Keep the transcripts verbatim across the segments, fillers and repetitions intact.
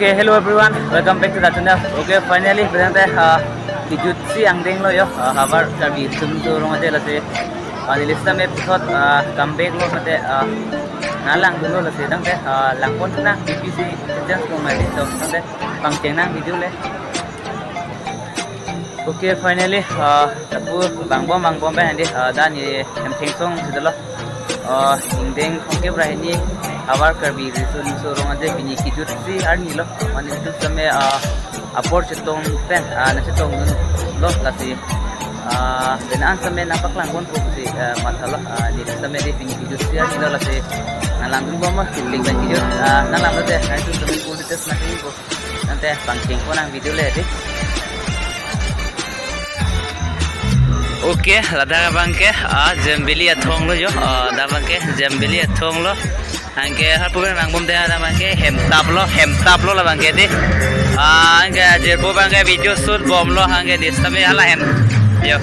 Okay, hello everyone, welcome back to the channel. Okay, finally, present uh, kijut si angdeng lo yo, uh, havar Karbi Riso Nimso Rong Aje lasi, uh, neli sitame puthot uh, come back lo mate uh, nanglang dunlo lasi tangte uh, langpon nang B P C chance ko mali to tangte pangcheng nang video le. Okay, finally, uh, lapu vangbom vangbom pen handi uh, dak neli hem thengsong si dolo. Uh, ingdeng thomkep ra hini havar Karbi Riso Nimso Rong Aje pini kijut si arni lo. Mane tu sitame uh, apor chetong pen uh, nangchetong dunlo lasi uh, pen an sitame nangpaklang ponpo si uh, mathalo uh, neli sitame dei pini kijut si arni lo lasi nanglang dunbom ma, kipling pen kijut uh, nanglang lote nangtum sitame full details nangkiko. Tangte pangcheng pon nang video le dei. Okay, ladak abangke ah Jembili athong lo yo. Ah, dak abangke Jembili athong lo. Anke harpu pen vangbom dei, dak abangke hemtap lo, hemtap lo labangke dei. Ah, anke ajirpo abangke video shoot bomlo, anke neli sitame hala hem. Yo.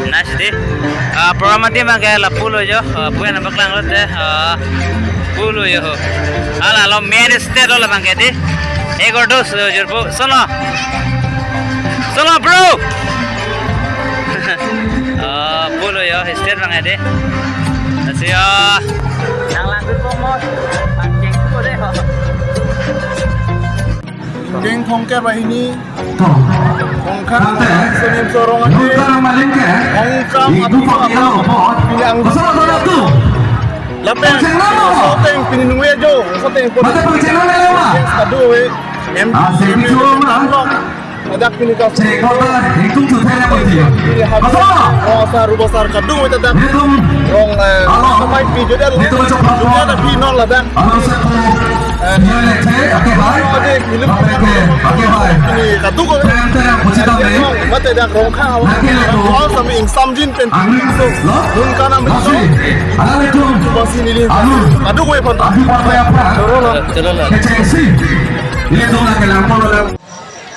Nice dei. Ah, program adim abangke lapu lo yo. Ah, puan nangpaklang lote. Ah, pulo yo. Hala lo main stage lo labangke dei. Egor dos lo jirpo. Sono. Sono bro. Ah, pulo yo stage abangke dei. Lasi yo. Nanglang dunbom ma. Pangcheng ko dei ho. Ingdeng thomkep ra hini. Hongkha Riso Nimso Rong Aje. Hongkha Riso Nimso Rong Aje. Pini angdeng. Lapen. Soteng pini nungve jo. Soteng pini. Kadokave. M P. Ladak pini ka. Pini ha. Rong asar, rong asar kadokave ladak. Rong eh. Sampai pi jodan. Jodan pi non ladak. Mate dak Rongkha havar. Rong sami ingsamjin pen. Dun kanam. Basi neli. Aduh, gue pon. Chalo, chalo.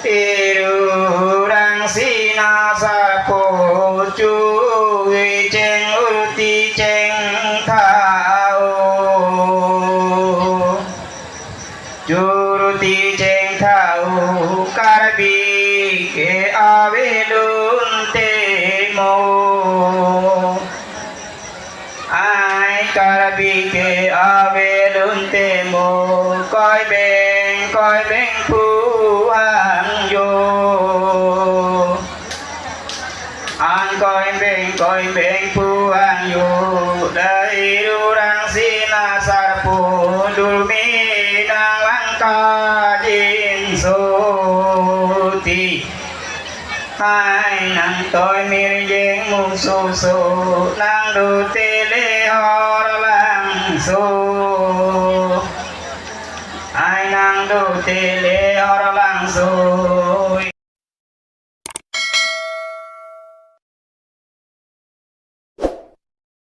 Irurang sina sarpo chuwi cheng urti cheng thao. Churti cheng thao Karbi ke avedun te mo. Ai Karbi ke avedun te mo. Koi beng, koi beng pu hang jo. An koi beng, koi beng pu hang jo. Dai rurang sina sarpo dulmi nang langka jin soti. Hai nang toi mir jeng mususo nang do tele hor langso. Ai nang do tele hor langso.